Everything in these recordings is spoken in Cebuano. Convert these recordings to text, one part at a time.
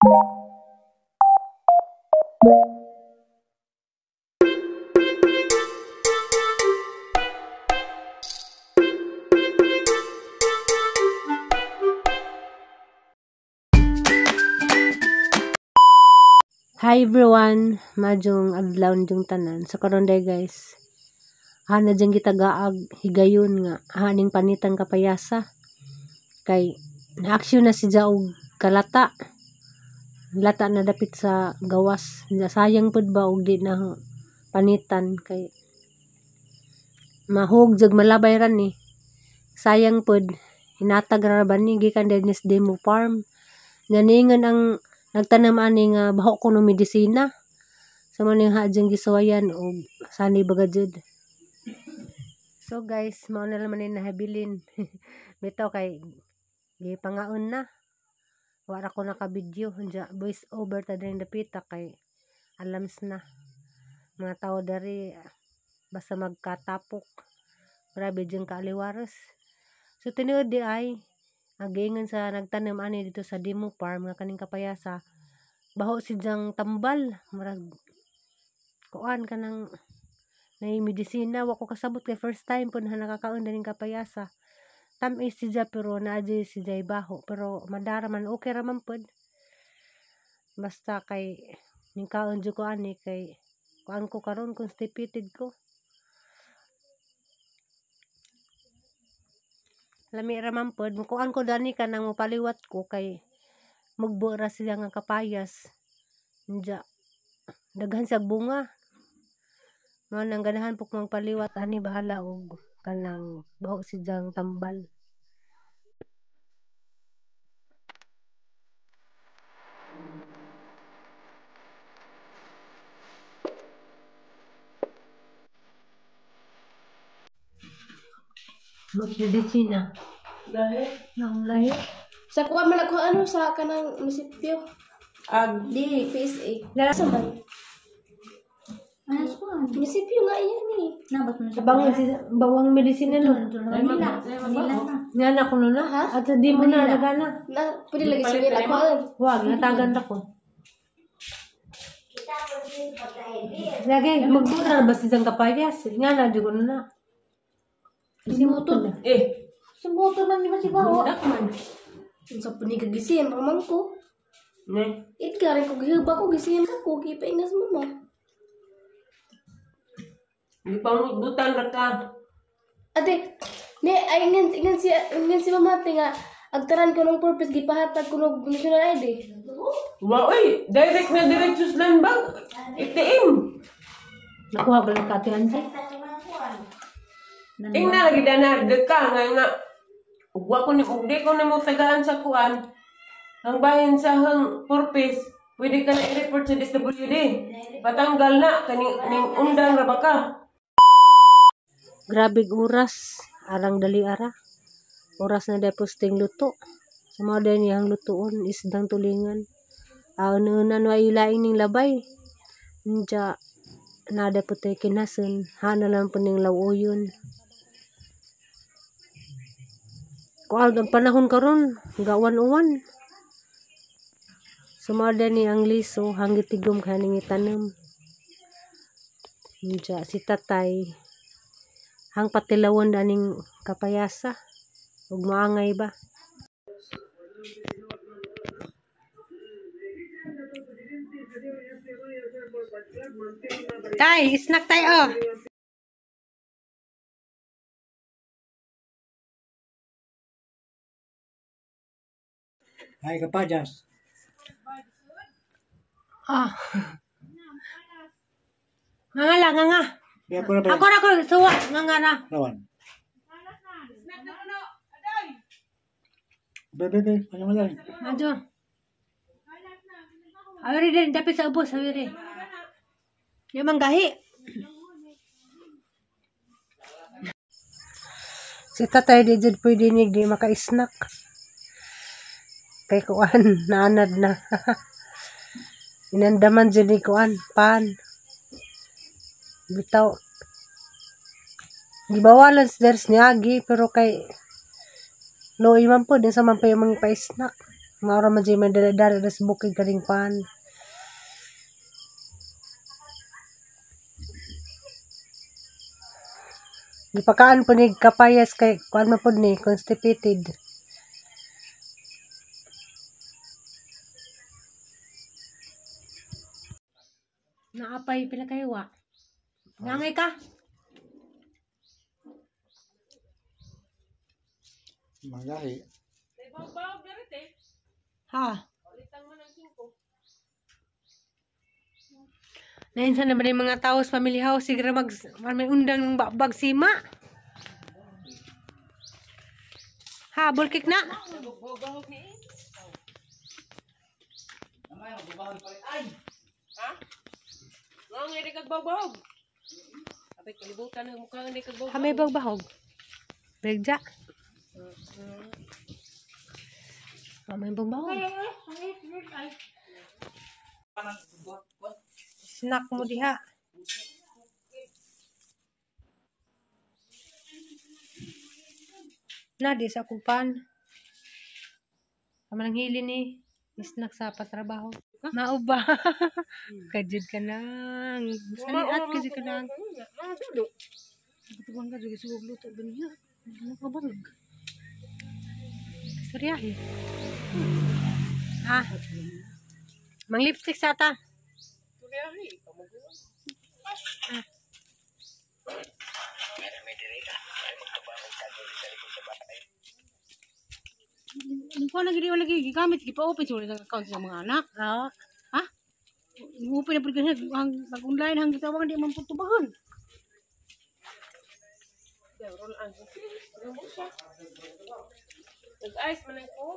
Hi everyone, maayong adlaw ninyong tanan. So karon day guys, hana dyan kita gaag higayon nga haning panitan kapayasa. Kay na-action na si og kalata. Lata na dapit sa gawas. Sayang pud ba og di na panitan kay mahog jag malabay ra ni. Sayang pud hinatag ra ba ni gikan Dennis Demo Farm. Naningan ang nagtanam ani nga baho ko no medisina. Sa man yung hadyang gisuwayan og sanay baga jud. So guys, mao na naman ni nahabilin. Bitaw kay gipangaon na. Wara ko naka-video, voice over ta diri dapita kay alams na. Mga tao dari basta magkatapok. Grabe jud kaaliwaras. So tinuod di ay agingan sa nagtanim ani dito sa Demo Farm nga kaning kapayasa, baho si jang tambal, murag kuan kanang nay medisina. Wa ko kasabot kay first time pud na nakakaon daning kapayasa. Tam-is si ja pero naa jud si jay baho, pero madara man, okay ra man pud. Basta kay ning kaon jud ko ani kay kuan ko karon, constipated ko. Lami ra man pod, mukuan ko dani kanang mopaliwat ko kay mugbo ra siya nga kapayas. Nya daghan siya bunga. Mao nang ganahan pud ko magpaliwat ani, bahala og kanang baho siyang tambal. Medisina. Lahi? Ang lahi. Sa kuha man ako ano sa kanang munisipyo. Ag Di PSA. Lala Sa man. Ano sa kuha? Munisipyo nga iyan eh. Nabat mo sa Bawang bawang medisina no. Manila. Manila na. Nga na kuno na. Ha? At di mo na nagana. Na pwede lagi singil ako. Wag natagan ako. Lagi magbura ba siyang kapayas? Nga na di ko na. Simuto na. Eh, Sumuto man di ba si Baho? budak man. Sa panigagisim ramang ko. Ne. Edgar ko gihuba ko gisim ko gipaingas mama. Di pa mo butan ra ka. Ate, ne ay ingan si mama te nga agtaran ko ng purpose gipahatag ko og national ID. Wa oy, direct na diretso sa land bank. ATM. Nakuha ba lang ka Ate Angie? Ing na lagi dana de ka nga nga. Ug wa ko ni ug di ko nimo tagaan sa kuan. Ang bahin sa hang purpose, pwede ka na i-report sa DSWD. Patanggal na kaning ning undang ra ba ka? Grabe oras, arang dali ara. Oras na dahil posting luto. Sa mga dahil niyang lutoon, isdang tulingan. Aon-unan wa ilaing ning labay. Nja, nada po tayo kinasun. Hana lang po ning lawoyon. Kual ang panahon karon, gawan-uwan. Sumada ni ang liso, hanggit tigom kaning itanom. Nja, si tatay, hang patilawan daning kapayasa. Ug maangay ba? Tay, snack tayo. Ay, kapajas. Ah. Nga lang, nga nga. Kaya ko na ba Ako ra ko suwa, nga nga na. Lawan. Be, be, be. Ano mo lang? Adyo. Awiri din, dapit sa ubos, awiri. Yung manggahi. Si tatay di jud pwede ni di maka-snack. Kay kuan, naanad na. Inandaman jud ni kuan, pan. Bitaw. Gibawalan si Ders ni Agi, pero kay luoy man po, din sa man pa yung mga pa-snack. Maura man siya may dala-dala sa bukid kaning pan. Gipakaan po ni kapayas kay kuan man pod ni constipated. Naapay pila kayo wa. Ngangay ka. Manggahi. Ha. Nainsan naman yung mga tao sa family house, siguro mag may undang ng babag sima. Ha, bulkik na. Ha? Nga di kag bagbag. Abay kalibutan ang mukha nga di kag bagbag. Ha, may bagbahog. Begja. Ha, may bagbahog. Snack mo diha. Na, di sa akong pan. Tama nang hili ni. Snack sa patrabaho. Mauba. Kajud ka nang. Saliat kajud ka nang. Tuwang ka juga subog luto ba niya? Ano ka barag? Suryahe. Ah. Mang lipstick sa ta. Ah. Ko lagi di lagi gigamit gipa-open sa ulit ang account sa mga anak. Oo. Ha? Open na pud ganyan ang pag-online hang gitawang di man putubagon. Nag-ice man ko.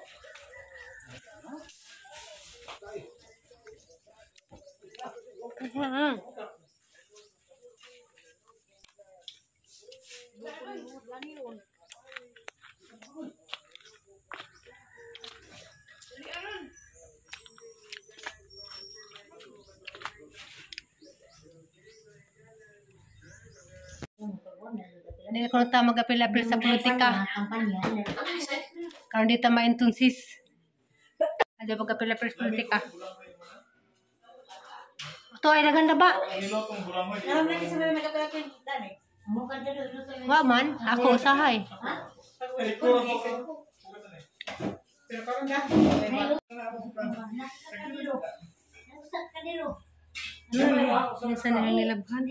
Hindi ko na mag-apil-apil sa politika. Kampanya. Karon di ta maintunsis. Ada mag-apil-apil sa politika. Ito ay naganda ba? Wa man, ako usahay. Minsan nilang nilabhan.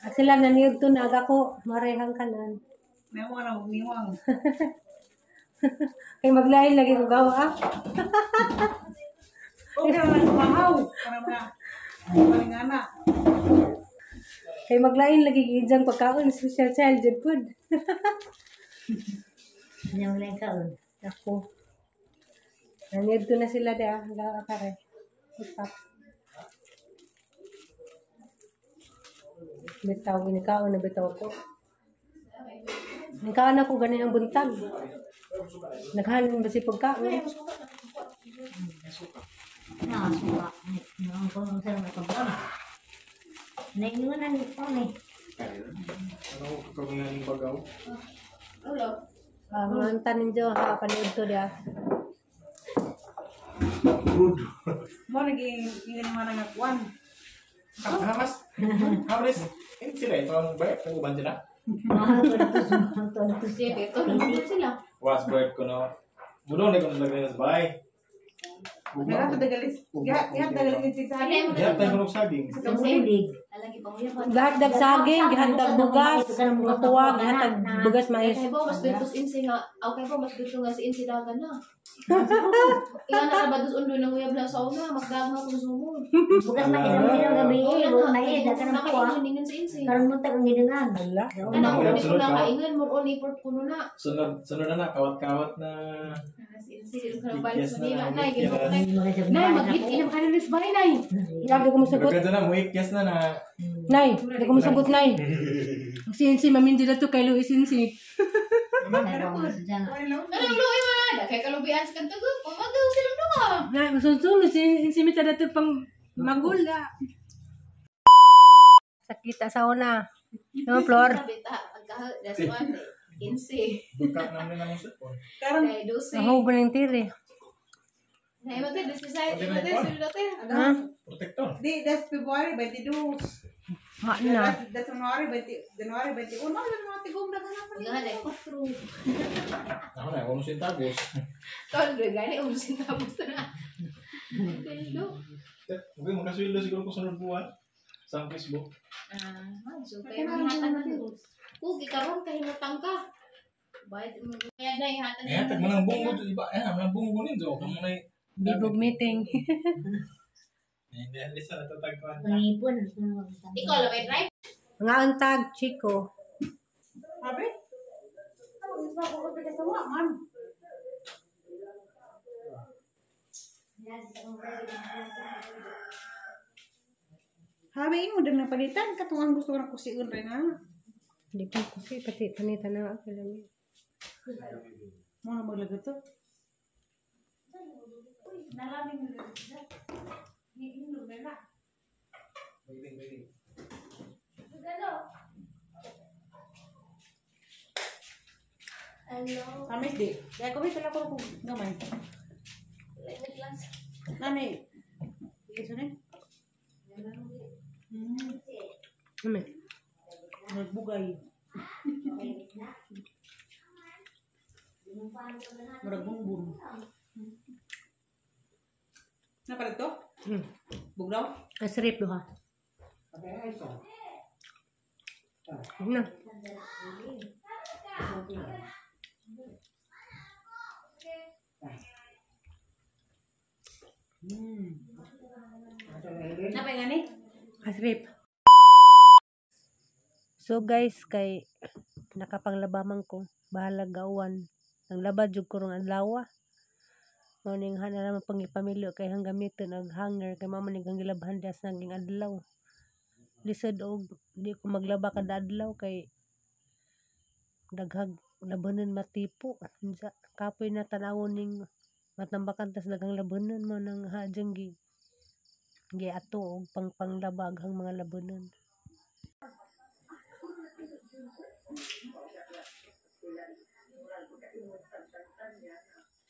Ah, sila naniyog to na ako, marehang kanan. Kay maglain lagi ko gawa ah. Kay maglain lagi gijang pagkaon social child jud pud. Ako. Naniyog to na sila da, gawa kare. Usap. Bitaw ginikaon na bitaw ko. Nikaon ako gani ang buntag. Naghalan ba si pagkaon? Nasuka. Ang kung sa mga pagkaon. Naingon ni ko ni. Ano ko nga ning bagaw? Ah, mga tanin jo ha panood to dia. Good. Mo naging ingon man nga kuan. Hamas. Hamas. Hindi sila ito ang bayad kung uban sila. Sila. Was bird ko no. Budong na ko nalagay sa bahay. Gihatag ko ng saging. Gihatag saging, gihatag bugas, matuwa, gihatag bugas mais. Kay ba mas dito insi nga, okay ba mas dito nga si insi dagan na. Ikaw na ba dos undo nang uyab lang sa una, mas dagma konsumo. Bugas mais ang ginang gabi, mais da kanang kuha. Nakaingon si insi. Karon mo ta ang gidangan. Ala. Ano ko ni ko nakaingon mo ni por puno na. Sunod sunod na kawat-kawat na. Si insi dito ka balik sa Manila nay ginoo. Nay, mag-eat ilang kanin sa bahay, nay. Grabe ko musugot. Ganda na, muikyas na na. Nay, di ko musugot, nay. Sinsi, mamindi na to kay Luis Sinsi. Anong luoy man? Kay kalubian sa kanto ko, pamagaw silang duha. Nay, masunsun, sinsi mi tada to pang magula. Sakit sa una. No, Flor. Sabi ta, pagka das one. 15. Buka naman nila ng cellphone. Karon Ako ba ng tiri? Nay mate 16 mate sulate. Ha? Protector. Di das February 22. Ha na. Das January 20, January 21. Ano mga tigong daghan pa ni. Daghan ay 4. Ako na, uno centavos. Tol, gani uno centavos na. Nintendo. Okay, makasweldo siguro ko sa buwan sa Facebook. Ah, so kay mga tanan. Kugi karon kay hinutang ka. Bayad mo. Kaya na ihatag. Eh, tag manang bungo to iba. Eh, manang bungo ninyo. Kamo na Bibog meeting. Hindi, alisa natatagkuhan. Pangipon. Ikaw lang may drive. Mga antag, Chico. Sabi? Ano isa ko ko sa wa man. Habi imo din na palitan katong ang gusto ko na kusiun rin ha. Hindi ko kasi pati panitan na ako lang. Mo na maglagot to. Waiting, waiting. Ano? Tamis di. Kaya ko may ko gamay. Nani. Iso ni? Ano? Nagbugay. Murag bumbum. Napalit to? Bugdaw? Ang sarap duha. Na. Napay gani? Asrip. So guys, kay nakapanglabamang ko, bahalag gauwan. Ang laba jud ko rong adlaw. Mao ning hana naman pangipamilyo kay hang gamiton og hanger kay mao man ning gilabhan das naging adlaw. Lisod og di ko maglaba kada adlaw kay daghag labanan matipo. Unsa kapoy na tan-awon ning matambakan tas daghang labanan mo nang hadyang gi ato og pangpanglaba aghang mga labanan.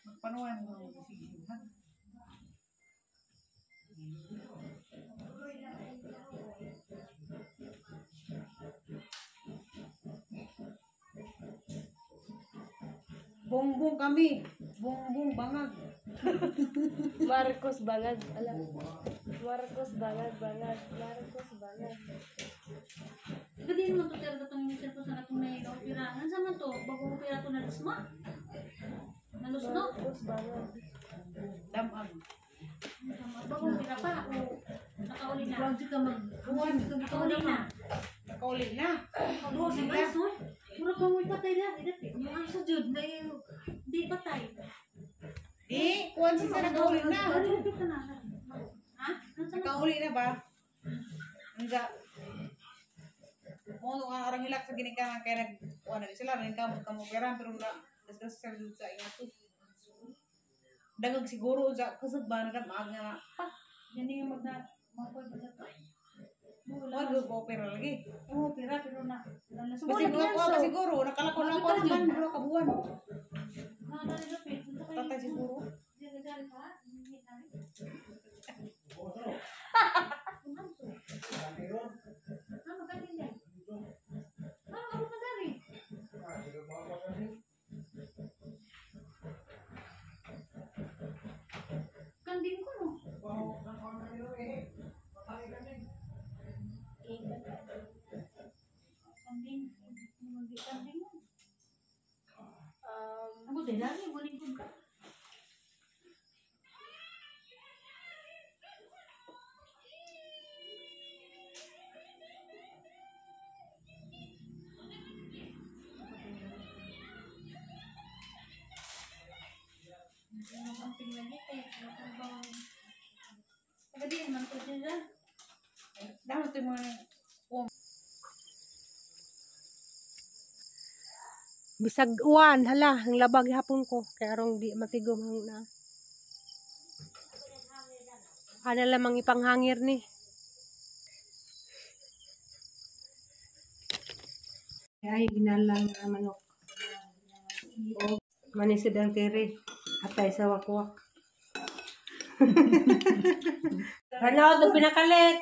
Magpanuan mo sige ha. Bongbong kami. Bongbong bangag. Marcos bangag. Ala. Marcos bangag bangag. Marcos bangag. Pwede naman to tira itong cellphone sa natong na-opera. Ano sa man to? Bago opera to nalusma. Nalusno. Marcos bangag. Damag. Bago opera pa. O nakauli na. Huwag ka mag... Nakauli na. Nakauli na. Oo, sa guys, oy. Mura pa mo'y patay na. Yung ang sa Jude na yung... Di patay. Di, kuwan siya sa nakauli na. Ha? Nakauli na ba? Nga. Mo ang orang hilak sa ginikanan kaya nag kuan na sila rin kamot kamo pera pero na dasdas sa sa ingat to. Dagag siguro sa kusog ba na maag nga pa. Yan yung magna mapoy ba to? Wag go pera lagi. Oo, pera pero na. Basi ko siguro nakalako na ko naman bro ka buwan. Tatay siguro. Kanding ko no. Kanding, kanding mo. Ako din lagi muling ko. Bisag uwan, hala, ang labag hapon ko. Kaya arong di matigom ang na. Ana lamang ipanghangir ni. Ay, ginalang na manok. Manisid ang tiri. Atay sa wakwak. Hello, ito pinakalit.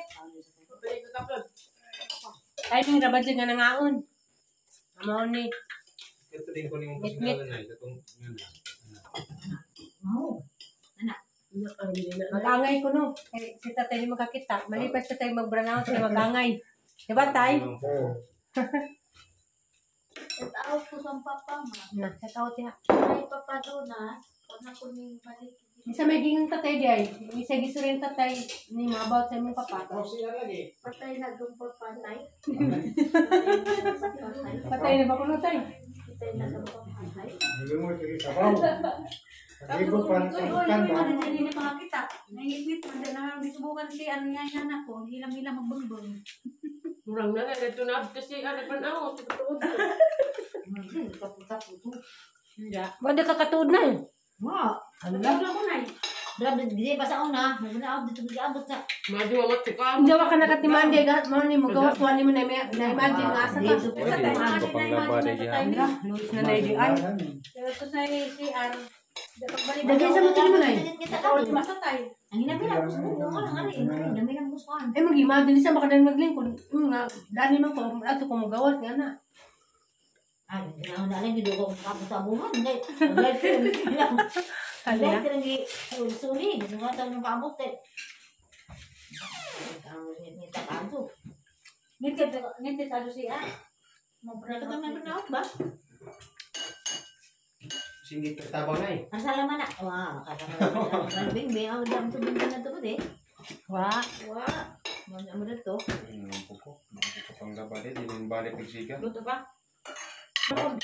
Timing ra ba dyan nga nangaon? Amo ni. Ito din ko nimong Ngit-ngit. personalan na itong nga na. Mag-angay ko no. Kay si tatay di makakita. Malipas sa tayo mag-brownout kay mag-angay. Diba tay? Oo. Shout out ko sa papa ma. Na, shout out ya. Ay papa Donas, wag na ko ning balik. Isa may gingang tatay di ay. Isa gisurin tatay ni mabaw sa imong papa. Oh, siya lagi. Patay na gong papatay. Patay na ba kuno tay? Patay na gong papatay. Nilungo sige sabaw. Pag-igo pa ng Uy, uy, kabutan uy, ba? man dyan hindi makakita. Nangingit man dyan na gisubukan si ano nga yung anak ko, hilam-hilam magbangbang. Murang na nga dito na kasi ano pa na ako tuod. Wala ka katuod na eh. Wa. Ala. Wala ko na eh. Grabe, di ba sa una? Naguna dito giabot sa. Madi wa matuka. Hindi ka nakatimande ga mo ni mo gawas mo ni mo na na imagine nga asa ka. Pwede, ito pang laba na diyan. Ala, luis na na di ay. Pero to sa CR, pagbalik Dagay sa mo mo na eh. Masatay. Ang hinami lang gusto ko lang ani. Hinami lang gusto ko. Ay mag-imagine siya baka dahil maglingkod. Nga dani man ko ato ko mo gawas nga na. Ay, ginawa na lang gid ko kapos sa buhan. Hindi. Hala. Hindi suli, nga taon ng paabot eh. Ang ngita kanto. Ngiti ngiti sa CR. Mo Ito man na ba? Singgit ka tabaw na eh. Ang salaman na. Wah, makasama na. Bing bing ang dam to bing na to eh. Wa. Wa. Mo na mo to. Ano ko? Mga ko pang laba din, din balik pagsiga. Luto pa. Ang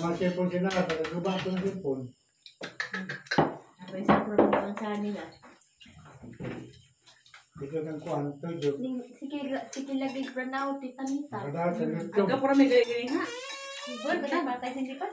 mga cellphone sila, pagkaguba ko ng cellphone. Apa sa problema sa nila. Dito ng kuhan, tuyo. Sige, sige lagi brownout, tita Nita. Nakadaan sa YouTube. Aga pura may gani ha. Well, patay patay hindi pa.